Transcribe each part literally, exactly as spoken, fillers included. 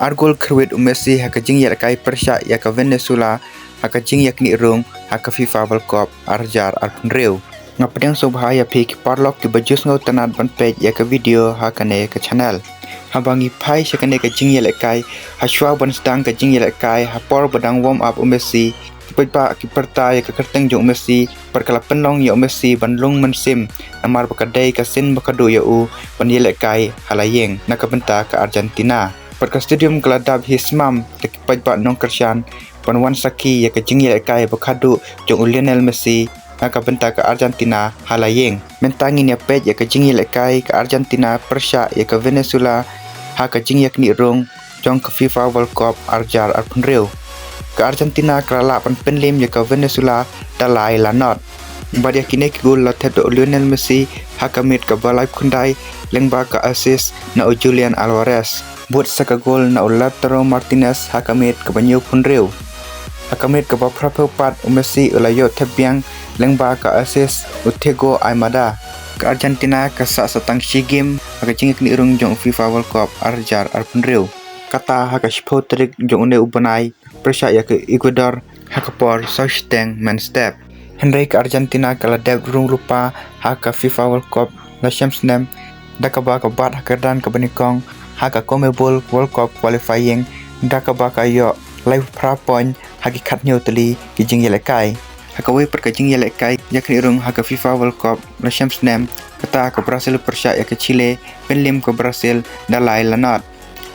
Ar gol kyrwit u Messi ha ka jingïalehkai pyrshah ïa ka Venezuela ha ka jingïaknieh rung ha ka FIFA World Cup ar hajar arphew hynriew. Nga pdiang sngewbha ïa phi ki paralok kiba ju sngewtynnad ban peit ïa ka video ha kane ka channel. Haba ngi phai sha kane ka jingïalehkai, ha shuwa ban sdang ka jingïalehkai, ha por ba dang warm up u Messi, ki paidbah ki pyrta ïa ka kyrteng jong u Messi, bad ka la pynlong ïa u Messi ban lung mynsiem, namar ba ka dei ka sien ba khatduh ïa u ban ïalehkai ha la ïing na ka bynta ka Argentina. Bad ka stadium ka la dap hi smam da ki paidbah nongkyrshan ban wan sakhi ïa ka jingïalehkai ba khatduh jong u Lionel Messi na ka bynta ka Argentina ha la ïing. Mynta ngin ïa peit ïa ka jingïalehkai ka Argentina pyrshah ïa ka Venezuela ha ka jingïaknieh rung jong ka FIFA World Cup ar hajar arphew hynriew. Ka Argentina ka la lah ban pynliem ïa ka Venezuela da lai la not. Bad ïa kine ki gol la thep da u Lionel Messi ha ka minit kaba laiphew khyndai, lyngba ka assist na u Julian Alvarez. Bud sa ka gol na u Lautaro Martinez ha ka minit kaba hynñiewphew hynriew. Ha ka minit kaba phraphew pat u Messi u la ïoh thep biang lyngba ka assist u Thiago Almada. Ka Argentina ka sah sa tang shi game ha ka jingïaknieh rung jong u FIFA World Cup ar hajar arphew hynriew. Kata ha ka shiphew tarik jong une u bnai pyrshah ïa ka Ecuador ha ka por saw shiteng mynstep. Hynrei ka Argentina ka la dep rung lypa ha ka FIFA World Cup la shem snem, da kaba ka bat ha ka kyrdan kaba nyngkong ha ka CONMEBOL World Cup qualifying, da kaba ka ïoh laiphew phra point ha ki khathynñiew tylli ki jingïalehkai. Ha kawei pat ka jingïalehkai ïaknieh rung ha ka FIFA World Cup la shem snem, kata ka Brazil pyrshah ïa ka Chile, pynliem ka Brazil da lai la not.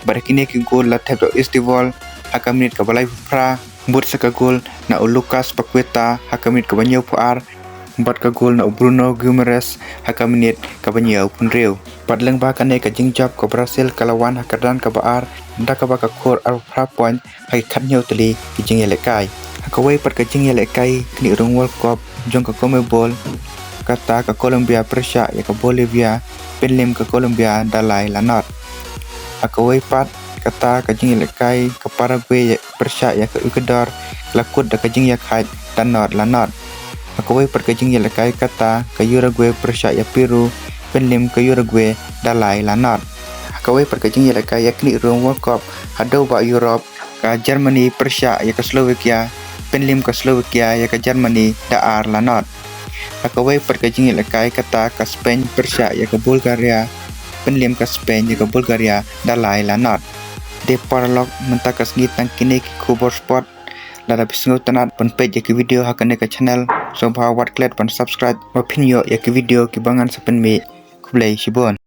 Bad kine ki gol la thep da u Estevao ha ka minit kaba laiphew phra, bud sa ka gol na u Lucas Paqueta ha ka minit kaba hynñiewphew ar, bad ka gol na u Bruno Guimaraes ha ka minit kaba hynñiewphew hynriew. Bad lyngba kane ka jingjop ka Brazil ka la wan ha ka kyrdan kaba ar, da kaba ka khur arphew phra point ha ki khathynñiew tylli ki jingïalehkai. Ha kawei pat ka jingïalehkai knieh rung World Cup jong ka CONMEBOL, kata ka Colombia pyrshah ïa ka Bolivia, pynliem ka Colombia da lai la not. Ha kawei pat, kata ka jingïalehkai ka Paraguay pyrshah ïa ka Ecuador, la kut da ka jingïakhaid da not la not. Ha kawei pat ka jingïalehkai kata ka Uruguay pyrshah ïa Peru, pynliem ka Uruguay da lai la not. Ha kawei pat ka jingïalehkai ïaknieh rung World Cup haduh ba Europe, ka Germany pyrshah ïa ka Slovakia, pynliem ka Slovakia ïa ka Germany da ar la not. Ha kawei pat ka jingïalehkai kata ka Spain pyrshah ïa ka Bulgaria, pynliem ka Spain ïa ka Bulgaria da lai la not. Te paralok, mynta ka sngi tang kine ki khubor sport. Lada phi sngewtynnad ban peit ïa ki video ha kane ka channel, sngewbha wat klet ban subscribe, ba phin ïoh ïa ki video kiba ngan sa pynmih. Khublei shibun.